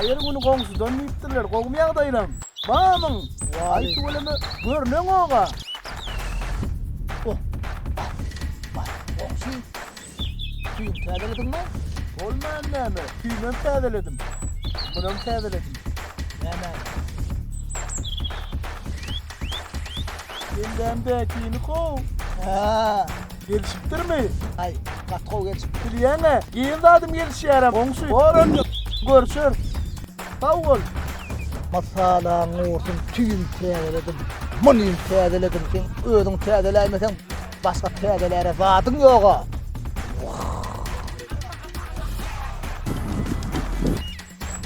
Haýyr güni goňşudan diýipdirler, gowumy ýagdaýlaň? Bamyň? Aý tüweleme, görneňoga. Oh, ah, baý, goňşy, tüýüňi täzelediňmi? Bolman näme, tüýümem täzeledim. Munam täzeledim. Näme? Kellämdäkini how. Hä. Gelişipdirmi? Aý, gaty gowy gelişipdir. Bilýäň-ä, geýen zadym gelişýär-ä, goňşy. Bor onda, görşeris. Sag bol. Mysalaň gursun, tüýüm täzeledim, munym täzeledim, sen özüň täzeläýmeseň, başga täzeläre zadyň ýog-a.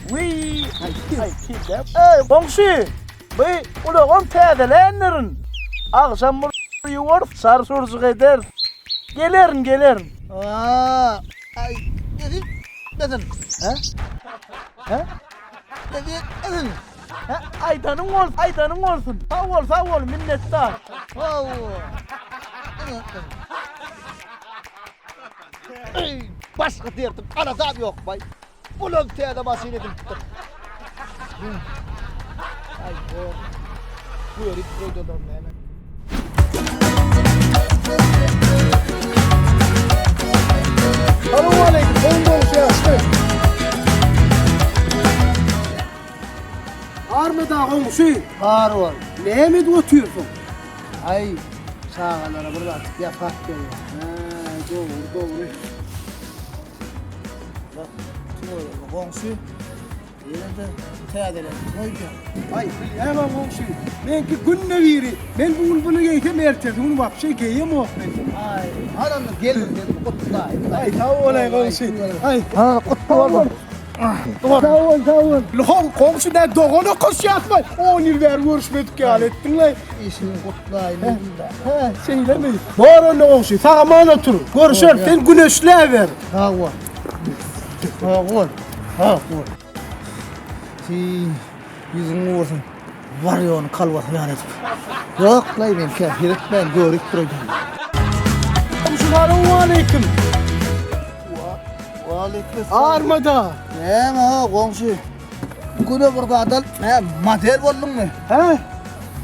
Wiý, aý, kelle. Eý, goňşy, bu ulagam täzeländirin. Agşam bir ýuwarys, şar-şurjyk ederis. Gelerin, gelerin. Aa, aý, nesip etmesin. Hä? Hä? Nesip etmesin. Hä, aýdanyň bolsun, aýdanyň bolsun. Sag bol, sag bol, minnetdar. Sag bol. Eý, başga derdim, aladam ýok, baý. Bulam täze maşyn edinipdir. Aý, bor. Görüp goýdular näme. Salowmaleýkim, gowy goňşy ýaşmy? Barmy-da goňşy? Bar bol. Näme edip otyrsyň? Aý, çagalara bir zatjyk ýasap berýän. Hä, dogry, dogry. Bak, tüweleme goňşy. Ýene-de täzelenip goýdýaň. Aý, bilýäň-ä goňşy, meňki günde biri. Men bu gün buny geýsem, ertesi gün wapşe geýemok men. Aý, hany onda gelin seni gutlaýyn. Aý, sag bolaý goňşy. Aý, Ha, gutly bolsun. Sag bol, sag bol. How, goňşy nä dogan okaşýasmy? On ýyl bäri görüşmedik ýaly etdiň-laý. Işiňi gutlaýyn diýdim-dä. Hä, şeýlemi? Bar onda goňşy, sag-aman otur. Görüşeris, sen güneşläber. Sag bol. Sag bol. Sag bol. Hiý, ýüzüň gursun. Bar ýogny kolbasa ýaly edip. Ýok, laý men käsir etmän görüp duraýdym. Salowmaleýkim. Waleýkim salam. Armada. Näme ha, goňşy? Güne bir zat al. Nä, model bolduňmy? Hä?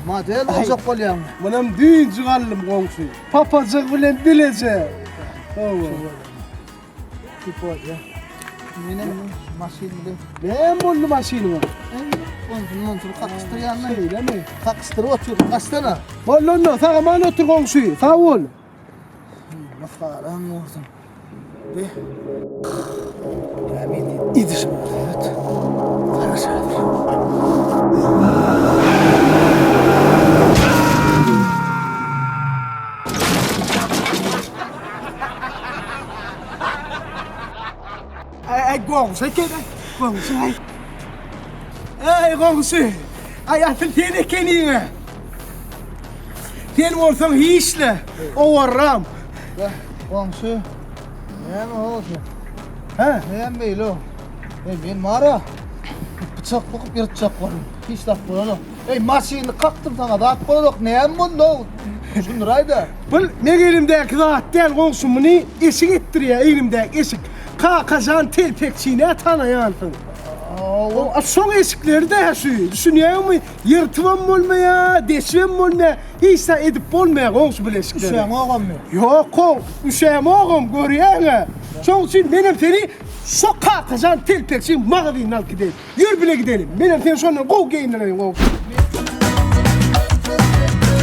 Model boljak bolýaňmy? Munam düýnjük aldym goňşy. Papajyk bilen bileje. Hawa. Tipoja. Menem maşyn bilen. Näme boldy maşynyňa? Onsun monsun kakyşdyrýanmy? Şeýlemi? Kakyşdyryp otyr. Gaçsana. Boldy onda, sag aman otur goňşy. Sag bol. Masgaraň bolsun. Be. Näme edişim evet. Garaşadyr. Aý, aý, goňşy eken, aý, goňşy, aý. Aý, goňşy, aý, asyl sen ekeniň-ä. Sen bolsaň hiç-le, owarram. Goňşy, näme boldy? Hä? Näme beýle? Ey, men bar-a, pyçak sokup ýyrtjak boldum. Hiç zat bolanok. Ey, maşyny kakdym saňa, zat bolanok. Näme boldy? Düşündiräý-de. Bul meň elimdäki zat däl, goňşy, muny eşik etdirýär, egnimdäki eşik. Kakajan telpekçini-ä tanaýansyň. Hawa. Şoň eşikleri-dä şu, düşünýäňmi? Ýyrtybam bolmaýar, deşibem bolmaýar, hiç zat edip bolmaýar goňşy bul eşikleri. Üşäňogammy? Ýok-ow, üşämogam, görýäň-ä. Şoň üçin menem seni şo Kakajan telpekçiň magazynyna alyp gideýin. Ýör bile gidelim. Menem seni şondan gowy geýindireýin goňşy.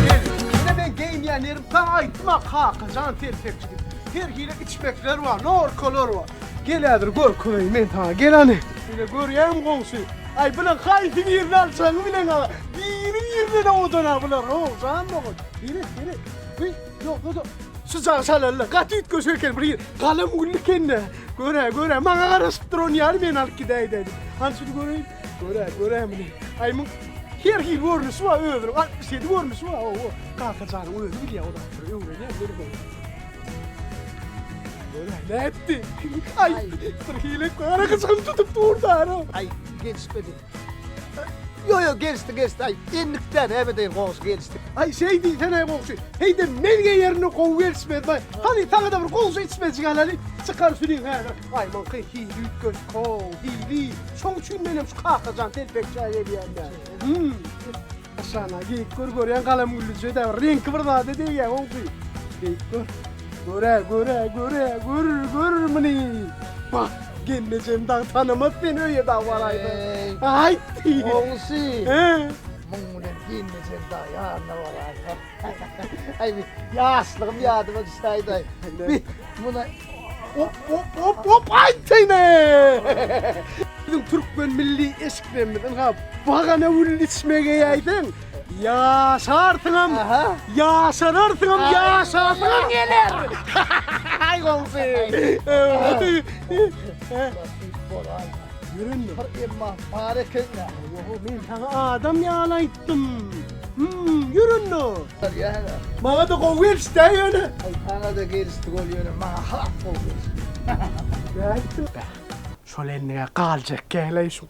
Gel. Ine men geýinýän ýerim saňa aýtdym-a Kakajan telpekçi diýip. Her hili içmekler bar, norkalar bar. Gel häzir görkezeýin men saňa. Gel hany. Ine görýäňmi goňşy? Aý bular haýsy birini aljagyňy bileňok. Biri-birinden owadan-a bular. How, jan dogan. Seret, seret. Wiý, ýogsa-da şu jagşy alaly-la. Gaty üýtgeşik eken bir ýeri. Galam gülli eken-dä. Gör-ä, gör-ä, maňa garaşyp duran ýaly meni alyp gidäýdä diýip. Hany şuny göreýin. Gör-ä, gör-ä muny. Aý muň her hili görnüşi bar özüniň. 67 görnüşi bar. Hawa, Kakajanyň özi bilýär o zatlary. Öwrenýär meni gowy. Gör-ä, nätdi? Aý, bir hili gara gyjygyny tutup dur-da. Aý, gelişmedi. Ýo ýo gelişdi gelişdi aý endik-dä näme edeýin goňşy gelişdi. Aý şeý diýsene goňşy. Heý-de men geýerinde gowy gelişmezmi? Hany saňa-da bir gowja içmejik alaly. Çykar sülüň häzir. Aý muňky hili üýtgeşik-how, hili. Şoň üçin menem şu Kakajan telpekçä gelýän-dä. Hüm. Aşana geýip gör görýän galam güllüje-dä bir reňki bir zada degýä goňşy. Geýip gör. Gör-ä, gör-ä, gör-ä, gör, gör muny. Bah, gelnejem dagy tanamaz seni öýe dagy baraýsa. Aýt! Goňşy. He. Muň bilen gelnejem dagy ýanyna baraýsa. Aý bir ýaşlygym ýadyma düşäýdi-aý. Bir muna Op, op, op, op, aýtsyny! Biziň türkmen milli eşiklerimiz, ynha, bagana gül içme geýäýseň, ýaşarsyňam, ýaşararsyňam, ýaşasyňam geler! Aý goňşy! Ýörenmi? Bir emma bar eken-dä. Ýo, men saňa adam ýaly aýtdym. Hüm, ýör onda. Maňa-da gowy gelişdi-ä ýöne. Aý, saňa-da gelişdi gol ýöne maňa has gowy gelişdi. Nätdim? Bäh, şol endige galjak gäleý şu.